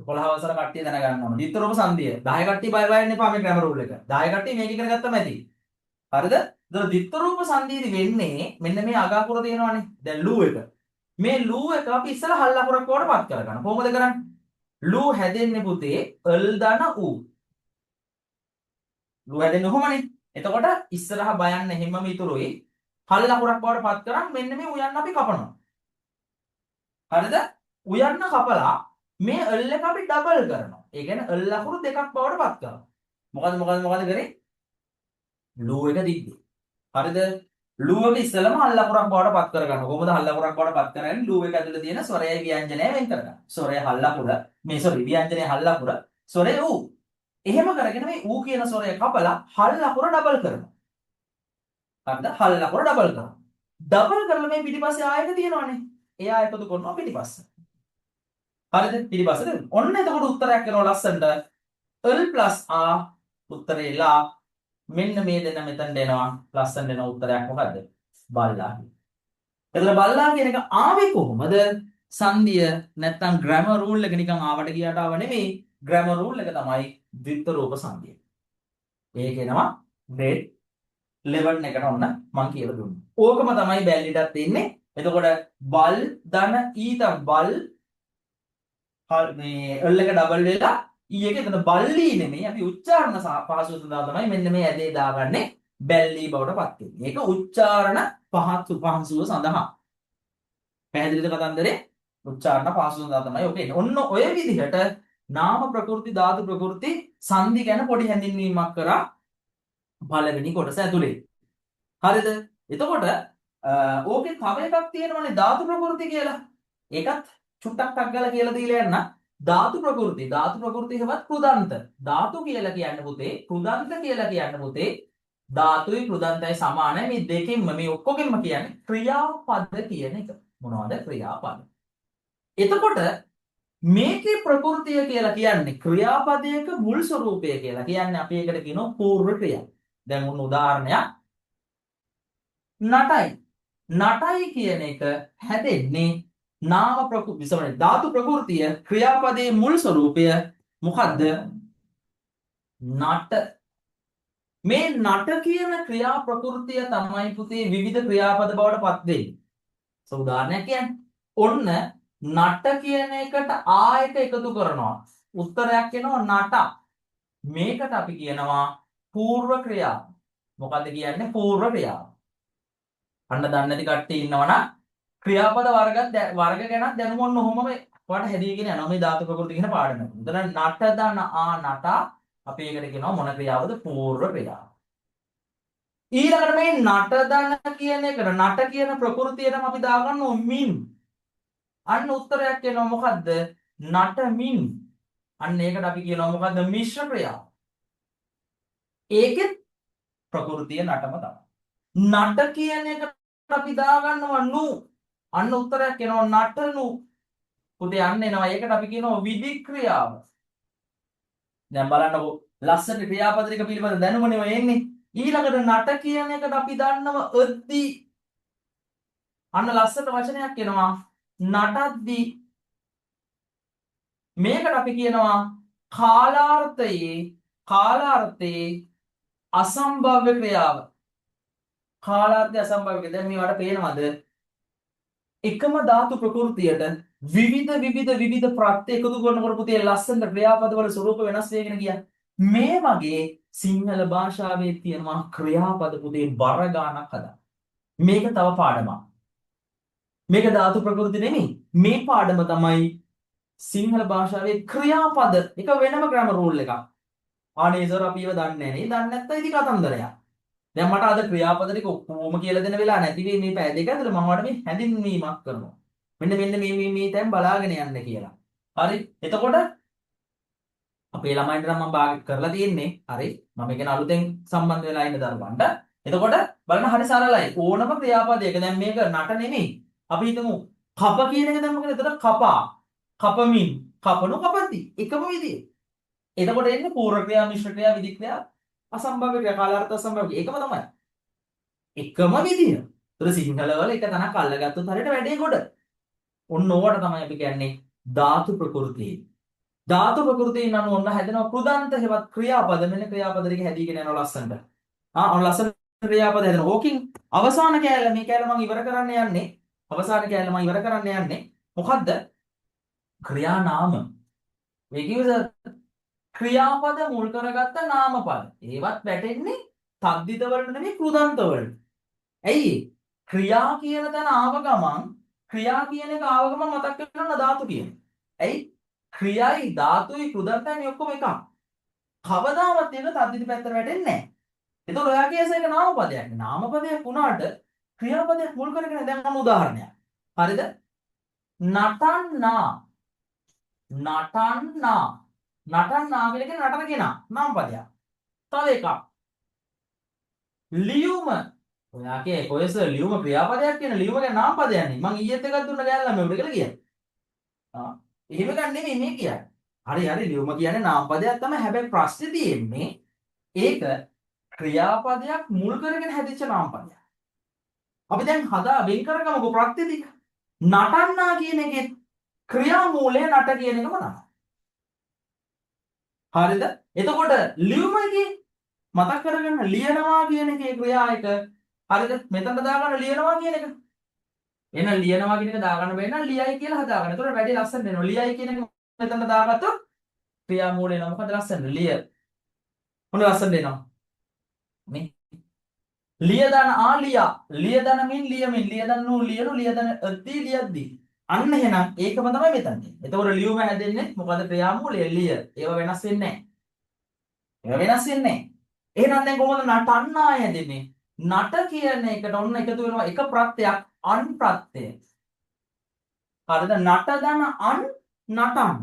11 වසර කට්ටිය දැනගන්න ඕන. ද්විත්ව රූප සංධිය. 10 කට්ටිය බය බය වෙන්න එපා මේ ග්‍රැමර් රූල් එක. 10 කට්ටිය මේක ඉගෙන ගත්තම ඇති. හරිද? එතකොට ද්විත්ව රූප සංධියේදී වෙන්නේ මෙන්න මේ අග අකුර තියෙනවානේ. දැන් ලූ එක. මේ ලූ එක අපි ඉස්සලා හල් අකුරක් බවට පත් කරගන්න. කොහොමද කරන්නේ? ලූ හැදෙන්නේ පුතේ අල් දන ඌ. ලූ හැදෙන්නේ කොහොමනේ? එතකොට ඉස්සරහ බයන්න එහෙමම ඉතුරුයි. හල් අකුරක් බවට පත් කරන් මෙන්න මේ උයන්න අපි කපනවා. හරිද? උයන්න කපලා මේ අල් එක අපි ඩබල් කරනවා. ඒ කියන්නේ අල් අකුරු දෙකක් බවට පත් කරනවා. මොකද මොකද මොකද කරේ? ලූ එක තිබ්බේ. හරිද? ලූ එක ඉස්සෙල්ලම හල් අකුරක් බවට පත් කරගන්න. කොහොමද හල් අකුරක් බවට පත් කරගන්නේ? ලූ එක ඇතුලේ තියෙන ස්වරයයි ව්‍යංජනයයි වෙන් කරගන්න. ස්වරය හල් අකුර, මේ සෝරි ව්‍යංජනය හල් අකුර, ස්වරය ඌ. එහෙම කරගෙන මේ ඌ කියන ස්වරය කපලා හල් අකුර ඩබල් කරනවා. හරිද? හල් අකුර ඩබල් කරනවා. ඩබල් කරලා මේ පිටිපස්සේ ආයක තියෙනවනේ. එයා එකතු කරනවා පිටිපස්ස. හරිද? පිටිපස්සට ඔන්න එතකොට උත්තරයක් එනවා ලස්සනට. L ආ උත්තරේ ලා. මෙන්න මේ දෙන්න මෙතනට එනවා. ලස්සනට එන උත්තරයක් මොකද්ද? බල්ලා. එතකොට බල්ලා කියන එක ආවේ කොහොමද? සංධිය නැත්තම් ග්‍රැමර් රූල් එක නිකන් ආවට ගියාට ආව නෙමෙයි. ග්‍රැමර් රූල් එක තමයි ද්විත්ව රූප සංධිය. ඒක එනවා ග්‍රේඩ් 11 එකට ඔන්න මං කියලා දුන්නා. ඕකම තමයි බැල්ලිටත් එන්නේ. එතකොට බල් ධන ඊ තම බල් මේ එල් එක ඩබල් වෙලා ඊ එක එතන බල්ලී නෙමෙයි අපි උච්චාරණ පහසුව සඳහා තමයි මෙන්න මේ ඇදේ දාගන්නේ බැල්ලී බවට පත් වෙන්නේ. ඒක උච්චාරණ පහසුව සඳහා. පැහැදිලිද කතන්දරේ? උච්චාරණ පහසුව සඳහා තමයි ඔක එන්නේ. ඔන්න ඔය විදිහට නාම ප්‍රකෘති ධාතු ප්‍රකෘති සංධි ගැන පොඩි හැඳින්වීමක් කරා පළවෙනි කොටස ඇතුලේ. හරිද? එතකොට ඕකේ තව එකක් තියෙනවනේ ධාතු ප්‍රකෘති කියලා. ඒකත් චුට්ටක් ටක් ගාලා කියලා දීලා යන්න. ධාතු ප්‍රකෘති ධාතු ප්‍රකෘති හෙවත් කෘදන්ත. ධාතු කියලා කියන්නේ පුතේ කෘදන්ත කියලා කියන්නේ පුතේ ධාතුයි කෘදන්තයි සමානයි. මේ දෙකෙන්ම මේ ඔක්කොගෙම කියන්නේ ක්‍රියාපද කියන එක. මොනවද ක්‍රියාපද? එතකොට මේකේ ප්‍රකෘතිය කියලා කියන්නේ ක්‍රියාපදයක මුල් ස්වරූපය කියලා කියන්නේ අපි ඒකට කියනවා පූර්ව ක්‍රියා. දැන් ඔන්න උදාහරණයක් නටයි. නටයි කියන එක හැදෙන්නේ නාම ප්‍රකෘති විසමනේ ධාතු ප්‍රකෘතිය ක්‍රියාපදයේ මුල් ස්වරූපය මොකද්ද? නට. මේ නට කියන ක්‍රියා ප්‍රකෘතිය තමයි පුතේ විවිධ ක්‍රියාපද බවට පත් වෙන්නේ. සෝ උදාහරණයක් කියන්නේ ඔන්න නට කියන එකට ආ එක එකතු කරනවා. උත්තරයක් එනවා නට. මේකට අපි කියනවා පූර්ව ක්‍රියාව. මොකද්ද කියන්නේ? පූර්ව ක්‍රියාව. අන්න දන්නේ නැති කට්ටිය ඉන්නවනම් ක්‍රියාපද වර්ග ගැනත් දැනුම ඔන්න ඔහොමම ඔයාලට හැදීගෙන යනවා මේ ධාතු ප්‍රකෘති කියන පාඩම. එතන නට දන ආ නට අපි ඒකට කියනවා මොන ක්‍රියාවද? පූර්ව ක්‍රියාව. ඊළඟට මේ නට දන කියන එකට නට කියන ප්‍රකෘතියටම අපි දාගන්නවා මින්. අන්න උත්තරයක් එනවා මොකද්ද? නටමින්. අන්න ඒකට අපි කියනවා මොකද්ද? මිශ්‍ර ක්‍රියාව. ඒකෙත් ප්‍රකෘතිය නටම තමයි. නට කියන එකට අපි දාගන්නවා නු. අන්න උත්තරයක් එනවා නටනු. පුතේ අන්න එනවා. ඒකට අපි කියනවා විධි ක්‍රියාව. දැන් බලන්නකෝ ලස්සන ක්‍රියාපද ටික පිළිබඳ දැනුමනේ ඔය එන්නේ. ඊළඟට නට කියන එකට අපි දන්නව අද්දි. අන්න ලස්සන වචනයක් එනවා නටද්දි. මේකට අපි කියනවා කාලාර්ථයේ අසම්භව්‍ය ක්‍රියාව. කාලාර්ථයේ අසම්භව්‍ය ක්‍රියාව. දැන් මේවට පේනවද? එකම ධාතු ප්‍රකෘතියට විවිධ විවිධ විවිධ ප්‍රත්‍ය එකතු කරනකොට පුතේ ලස්සනට ක්‍රියාපද වල ස්වරූප වෙනස් වෙගෙන ගියා. මේ වගේ සිංහල භාෂාවේ තියෙනවා ක්‍රියාපද පුතේ බර ගානක් හදා. මේක තව පාඩමක්. මේක ධාතු ප්‍රකෘති නෙමෙයි. මේ පාඩම තමයි සිංහල භාෂාවේ ක්‍රියාපද. එක වෙනම ග්‍රැමර් රූල් එකක්. අනේ සර් අපි ඒව දන්නේ නැහැ නේ. දන්නේ නැත්නම් ඉතින් කතන්දරයක්. දැන් මට අද ක්‍රියාපද ටික ඔක්කොම කියලා දෙන වෙලාව නැති වෙයි මේ පැය දෙක ඇතුළත මම ඔයාලට මේ හැඳින්වීමක් කරනවා. මෙන්න මෙන්න මේ මේ මේ තැන් බලාගෙන යන්න කියලා. හරි. එතකොට අපේ ළමයින්ට නම් මම භාග කරලා තියෙන්නේ. හරි. මම කියන අලුතෙන් සම්බන්ධ වෙලා ඉන්න දරුවන්ට. එතකොට බලන්න හරි සරලයි. ඕනම ක්‍රියාපදයක දැන් මේක නට නෙමෙයි. අපි හිතමු කප කියන එක දැන් මොකද? එතකොට කපා, කපමින්, කපනු, කපද්දි. එකම විදිය. එතකොට එන්නේ පූර්ව ක්‍රියා, මිශ්‍ර ක්‍රියා, විධි ක්‍රියා, අසම්භව්‍ය ක්‍රියා, කාලාර්ථ අසම්භව්‍ය. ඒකම තමයි. එකම විදිය. ඒතර සිංහල වල එක තැනක් අල්ලගත්තොත් හරියට වැඩේ ගොඩ. ඔන්න ඕවට තමයි අපි කියන්නේ ධාතු ප්‍රකෘති. ධාතු ප්‍රකෘතියින් අනුව ඔන්න හැදෙනවා කෘදන්ත හෙවත් ක්‍රියාපද. මෙන්න ක්‍රියාපද ටික හැදීගෙන යනවා ලස්සනට. ආ ඔන්න ලස්සන ක්‍රියාපද හැදෙනවා. ඕකින් අවසාන කෑල්ල මේ කෑල්ල මම ඉවර කරන්න යන්නේ. අවසාන කෑල්ල මම ඉවර කරන්න යන්නේ. මොකද්ද? ක්‍රියානාම. මේ කිව්වද ක්‍රියාපද මුල් කරගත්ත නාමපද. ඒවත් වැටෙන්නේ තද්දිත වලට නෙමෙයි කෘදන්ත වලට. ඇයි? ක්‍රියා කියන තැන ආව ගමන් ක්‍රියා කියන එක ආව ගමන් මතක් වෙනවා ධාතු කියන. ඇයි? ක්‍රියයි ධාතුයි කෘදන්තයි මේ ඔක්කොම එකක්. කවදාවත් ඒක තද්දිත පැත්තට වැටෙන්නේ නැහැ. එතකොට ඔයා කියස එක නාමපදයක්. නාමපදයක් වුණාට ක්‍රියාපදයක් මුල් කරගෙන දැන් මම උදාහරණයක්. හරිද? නටන්නා නටන්නා නටන්නා කියලා කියන්නේ නටන කෙනා නාමපදයක්. තව එකක්. ලියුම. ඔයා කියේ කොහෙස ලියුම ක්‍රියාපදයක් කියන ලියුම කියන්නේ නාමපදයක් නේ. මං ඊයේත් එකක් දුන්න ගෑනු ළමයෙකුට කියලා කියන්නේ. ආ එහෙම ගන්න නෙමෙයි මේ කියන්නේ. හරි හරි ලියුම කියන්නේ නාමපදයක් තමයි. හැබැයි ප්‍රශ්නේ තියෙන්නේ ඒක ක්‍රියාපදයක් මුල් කරගෙන හැදිච්ච නාමපදයක්. අපි දැන් හදා වෙන් කරගමුකෝ ප්‍රත්‍ය ටික. නටන්නා කියන එකේ ක්‍රියාමූලය නට කියන එකම තමයි. හරිද? එතකොට ලියුම එකේ මතක් කරගන්න ලියනවා කියන එකේ ක්‍රියා එක හරිද? මෙතනට දාගන්න ලියනවා කියන එක. එහෙනම් ලියනවා කියන එක දාගන්න බැරි නම් ලියයි කියලා හදාගන්න. එතකොට වැඩි ලස්සන වෙනවා. ලියයි කියන එක මෙතනට දාගත්තොත් ක්‍රියා මූලය එනවා. මොකද ලස්සන? ලිය. මොන ලස්සන එනවා? මේ ලිය දන ආ ලියා. ලිය දනමින් ලියමින් ලිය දනු ලියනු ලිය දන අද්දී ලියද්දී. අන්න එහෙනම් ඒකම තමයි මෙතන තියෙන්නේ. එතකොට ලියුම හැදෙන්නේ මොකද ක්‍රියා මූලය ලිය. ඒව වෙනස් වෙන්නේ නැහැ. ඒව වෙනස් වෙන්නේ නැහැ. එහෙනම් දැන් කොහොමද නටන්නා හැදෙන්නේ? නට කියන එකට ඔන්න එකතු වෙනවා එක ප්‍රත්‍යක් අන් ප්‍රත්‍යය. හරිද? නට දන අන් නටන්.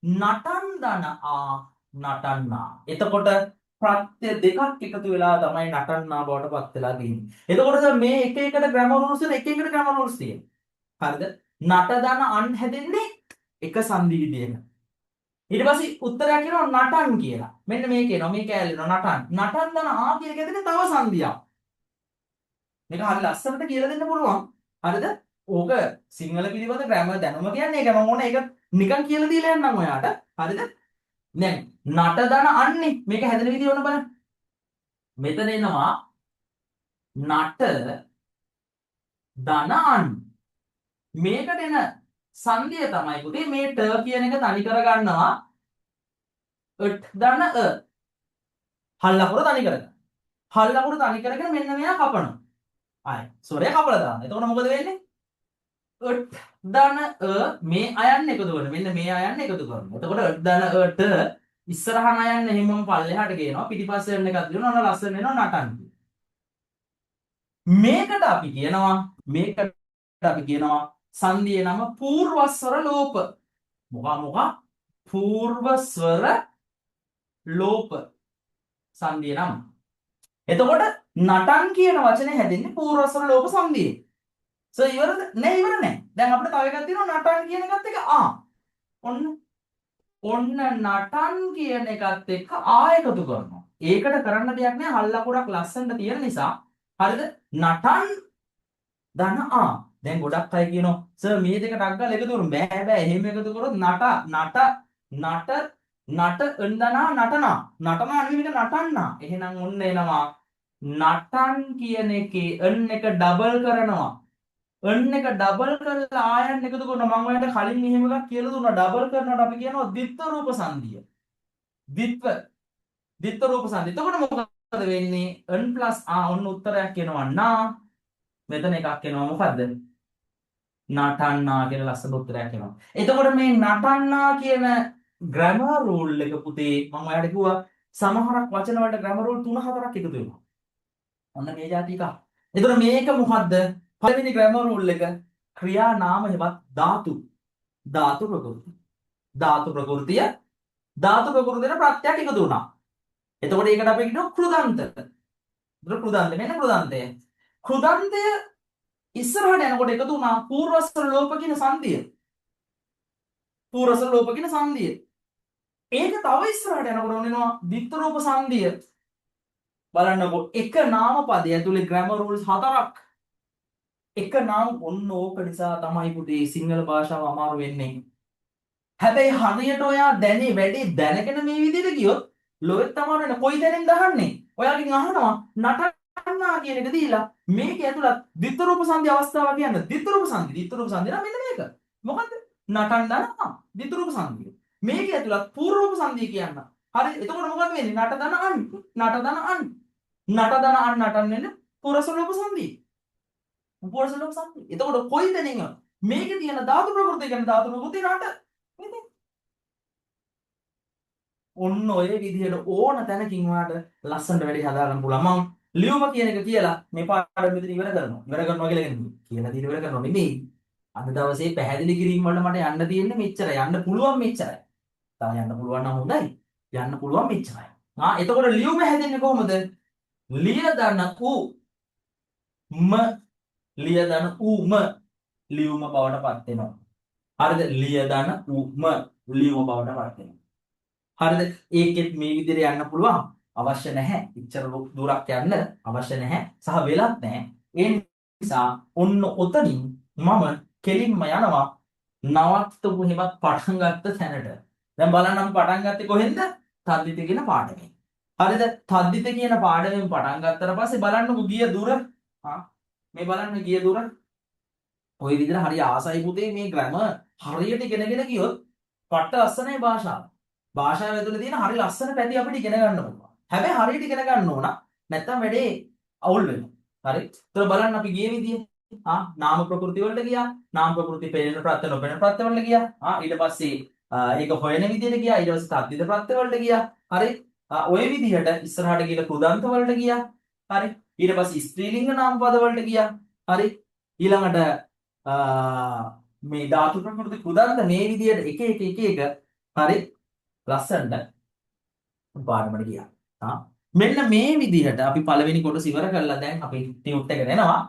නටන් දන ආ නටන්නා. එතකොට ප්‍රත්‍ය දෙකක් එකතු වෙලා තමයි නටන්නා බවට පත් වෙලා තියෙන්නේ. එතකොට සර් මේ එක එකට ග්‍රැමර් රූල්ස් තියෙන එක එකට ග්‍රැමර් රූල්ස් තියෙනවා. හරිද? නට දන අන් හැදෙන්නේ එක සංධි විදියක. ඊට පස්සේ උත්තරයක් එනවා නටන් කියලා. මෙන්න මේක එනවා මේ කෑල්ල එනවා නටන්. නටන් දන ආ කියන එක හැදෙන්නේ තව සංධියක්. මේක හරි ලස්සනට කියලා දෙන්න පුළුවන්. හරිද? ඕක සිංහල පිළිබඳ ග්‍රැමර් දැනුම කියන්නේ ඒක. මම ඕන ඒක නිකන් කියලා දීලා යන්නම් ඔයාට. හරිද? දැන් නට දන අන්නේ මේක හැදෙන විදිය ඕන බලන්න. මෙතන එනවා නට දන අන්. මේකට එන සංධිය තමයි පුතේ මේ ට කියන එක තනි කරගන්නවා ට් දන අ. හල් අකුර තනි කරගන්න. හල් අකුර තනි කරගෙන මෙන්න මෙයා කපනවා. ආයි ස්වරය කපලා දාන්න. එතකොට මොකද වෙන්නේ? ට් දන අ මේ අයන්න එකතු කරනවා. මෙන්න මේ අයන්න එකතු කරනවා. එතකොට ට් දන අ ට ඉස්සරහන අයන්න එහෙමම පල්ලෙහාට ගේනවා. පිටිපස්සේ යන එකක් දිනනවා. ඔන්න ලස්සන වෙනවා නටන්න. මේකට අපි කියනවා මේකට අපි කියනවා සංධියේ නම පූර්වස්වර ලෝප. මොකා මොකා? පූර්වස්වර ලෝප සංධියේ නම. එතකොට නටන් කියන වචනේ හැදෙන්නේ පූර්වස්වර ලෝප සංධියේ. සර් ඉවරද? නෑ ඉවර නෑ. දැන් අපිට තව එකක් තියෙනවා නටන් කියන එකත් එක්ක ආ. ඔන්න ඔන්න නටන් කියන එකත් එක්ක ආ එකතු කරනවා. ඒකට කරන්න දෙයක් නෑ හල් අකුරක් ලස්සනට තියෙන නිසා. හරිද? නටන් දන ආ. දැන් ගොඩක් අය කියනවා සර් මේ දෙක ටක් ගාලා එකතු කරමු. බෑ බෑ එහෙම එකතු කරොත් නට නට නට නට එන්දනා නටනා. නටනා නෙමෙයි මේක නටන්නා. එහෙනම් ඔන්න එනවා නටන් කියන එකේ එන් එක ඩබල් කරනවා. එන් එක ඩබල් කරලා ආයන් එකතු කරනවා. මම ඔයාලට කලින් එහෙම එකක් කියලා දුන්නා. ඩබල් කරනකොට අපි කියනවා ද්විත්ව රූප සංධිය. ද්විත්ව ද්විත්ව රූප සංධිය. එතකොට මොකද වෙන්නේ? n plus ආ ඔන්න උත්තරයක් එනවා නා. මෙතන එකක් එනවා මොකද්ද? නටන්නා කියන ලස්සන උත්තරයක් එනවා. එතකොට මේ නටන්නා කියන ග්‍රැමර් රූල් එක පුතේ මම ඔයාලට කිව්වා සමහරක් වචන වලට ග්‍රැමර් රූල් 3-4ක් එකතු වෙනවා. ඔන්න මේ ජාති එකක්. එතකොට මේක මොකද්ද? පළවෙනි ග්‍රැමර් රූල් එක ක්‍රියා නාම හෙවත් ධාතු. ධාතු ප්‍රකෘති. ධාතු ප්‍රකෘතිය ධාතු ප්‍රකෘතියට ප්‍රත්‍යක් එකතු වුණා. එතකොට ඒකට අපි කියනවා කෘදන්ත. එතකොට කෘදන්ත මෙන්න කෘදන්තය. කෘදන්තය ඉස්සරහට යනකොට එකතු වුණා පූර්වස්වර ලෝප කියන සංධිය. පූර්වස්වර ලෝප කියන සංධිය. ඒක තව ඉස්සරහට යනකොට ඔන්න එනවා ද්විත්ව රූප සංධිය. බලන්නකෝ එක නාම පදය ඇතුලේ ග්‍රැමර් රූල්ස් 4ක්. එක නාම ඔන්න ඕක නිසා තමයි පුතේ සිංහල භාෂාව අමාරු වෙන්නේ. හැබැයි හරියට ඔයා දැනේ වැඩි දැනගෙන මේ විදිහට ගියොත් ලොවෙත් අමාරු වෙන. කොයි තැනින්ද අහන්නේ? ඔයාගෙන් අහනවා නටන්නා කියන එක දීලා මේක ඇතුළත් ද්විත්ව රූප සංධි අවස්ථාව කියන්න. ද්විත්ව රූප සංධි. ද්විත්ව රූප සංධි නම් මෙන්න මේක. මොකද්ද? නටන් දන ද්විත්ව රූප සංධිය. මේක ඇතුළත් පූර්ව රූප සංධිය කියන්න. හරි එතකොට මොකද්ද වෙන්නේ? නට දන අන්. නට දන අන්. නට දන අන් නටන් වෙන්නේ පුරස රූප සංධිය. පුරස රූප සංධිය. එතකොට කොයි තැනින් මේකේ තියෙන ධාතු ප්‍රකෘතිය කියන්නේ ධාතු ප්‍රකෘතිය නට. නේද? ඔන්න ඔය විදිහට ඕන තැනකින් ඔයාලට ලස්සනට වැඩි හදාගන්න පුළුවන්. මම ලියුම කියන එක කියලා මේ පාඩම මෙතන ඉවර කරනවා. ඉවර කරනවා කියලා කියන්නේ කියලා දීලා ඉවර කරනවා නෙමෙයි. අද දවසේ පැහැදිලි කිරීම වලට මට යන්න තියෙන්නේ මෙච්චරයි. යන්න පුළුවන් මෙච්චරයි. තව යන්න පුළුවන් නම් හොඳයි. යන්න පුළුවන් මෙච්චරයි. ආ එතකොට ලියුම හැදෙන්නේ කොහොමද? ලිය දන උ ම ලිය දන උ ම ලියුම බවට පත් වෙනවා. හරිද? ලිය දන උ ම ලියුම බවට පත් වෙනවා. හරිද? ඒකෙත් මේ විදිහට යන්න පුළුවන්. අවශ්‍ය නැහැ. ඉච්චර දුරක් යන්න අවශ්‍ය නැහැ. සහ වෙලත් නැහැ. ඒ නිසා ඔන්න ඔතනින් මම කෙලින්ම යනවා නවත්තපු හැමත් පටන් ගත්ත තැනට. දැන් බලන්න අපි පටන් ගත්තේ කොහෙන්ද? තද්දිත කියන පාඩමෙන්. හරිද? තද්දිත කියන පාඩමෙන් පටන් ගත්තට පස්සේ බලන්නකෝ ගිය දුර. ආ මේ බලන්න ගිය දුර. ඔය විදිහට හරි ආසයි පුතේ මේ ග්‍රැමර් හරියට ඉගෙනගෙන ගියොත් පට්ට ලස්සනයි භාෂාව. භාෂාව ඇතුලේ තියෙන හරි ලස්සන පැති අපිට ඉගෙන ගන්න පුළුවන්. හැබැයි හරියට ඉගෙන ගන්න ඕන. නැත්තම් වැඩේ අවුල් වෙනවා. හරි? ඒතර බලන්න අපි ගිය විදිය. ආ නාම ප්‍රකෘති වලට ගියා. නාම ප්‍රකෘති පෙනෙන ප්‍රත්‍ය නොපෙනෙන ප්‍රත්‍ය වලට ගියා. ආ ඊට පස්සේ ඒක හොයන විදියට ගියා. ඊට පස්සේ තද්දිත ප්‍රත්‍ය වලට ගියා. හරි? ඔය විදිහට ඉස්සරහට ගිහලා කෘදන්ත වලට ගියා. හරි? ඊට පස්සේ ස්ත්‍රීලිංග නාම පද වලට ගියා. හරි? ඊළඟට මේ ධාතු ප්‍රකෘති කෘදන්ත මේ විදිහට එක එක එක එක හරි ලස්සනට පාඩමට ගියා. ආ මෙන්න මේ විදිහට අපි පළවෙනි කොටස ඉවර කරලා දැන් අපි ටියුට් එකට එනවා.